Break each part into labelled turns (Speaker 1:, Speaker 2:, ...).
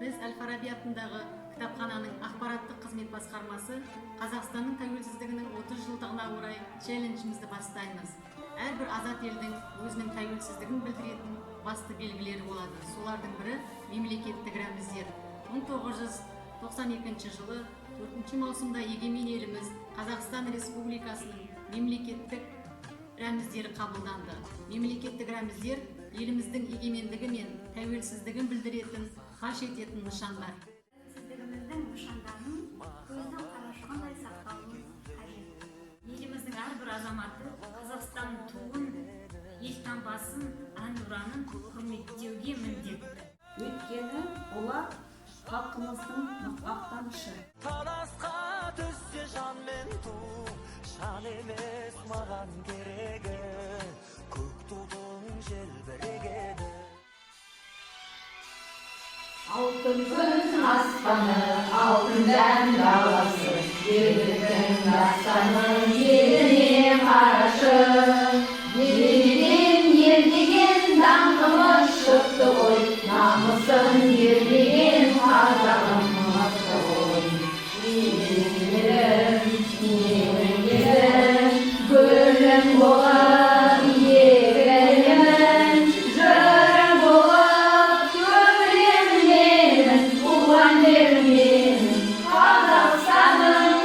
Speaker 1: Біз, Әл-Фараби атындағы кітапхананың ақпараттық қызмет басқармасы, Қазақстанның тәуелсіздігінің 30 жылдығына орай челленджімізді бастаймыз. Әрбір азат елдің өзінің тәуелсіздігін білдіретін басты белгілері болады. Солардың бірі – мемлекеттік рәміздер. 1992 жылы 4 маусымда егемен еліміз Қазақстан Республикасының мемлекеттік рәміздері қабылданды. Мемлекеттік рәміздер – еліміздің егемендігі мен тәуелсіздігін білдіретін, паш ететін нышандар.
Speaker 2: Тәуелсіздігіміздің нышандарын көздің қарашығындай сақтауымыз қажет.
Speaker 3: Еліміздің әрбір азаматы Қазақстан туын, елтаңбасын, әнұранын құрметтеуге міндетті.
Speaker 4: Өйткені олар халқымыздың мақтанышы.
Speaker 5: Таласқа түссе жан мен ту, шан емес маған керегі, көк тудың желбірегені.
Speaker 6: Алтын күн аспаны, алтын дән даласы, ерліктің дастаны, еліне қарашы. Елден ел деген даңқымыз шықты ғой, намысын ерлеген қазағым мықты ғой. Елім, менің елім, гүлім болып егілемін, жырың болып төгілемін менің, туған жерім менің, Қазақстаным.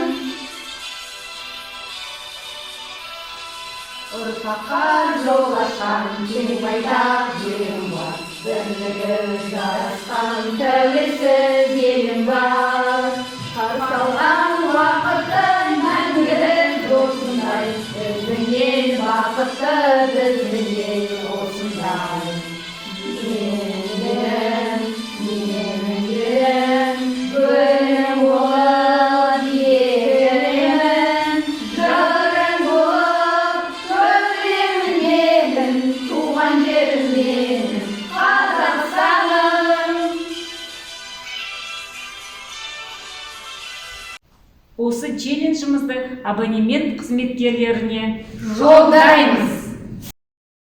Speaker 6: Ұрпаққа жол ашқан кең байтақ жерім бар, бірлігі жарасқан тәуелсіз елім бар. Қарсы алған уақытты мәңгілік досындай, біздің ел бақытты, біздің ел осындай. Елім, менің елім, гүлім болып егілемін, жырың болып төгілемін елім, туған жерім менің, Қазақстаным.
Speaker 7: Осы челленджімізді абонемент қызметкерлеріне
Speaker 6: жолдаймыз.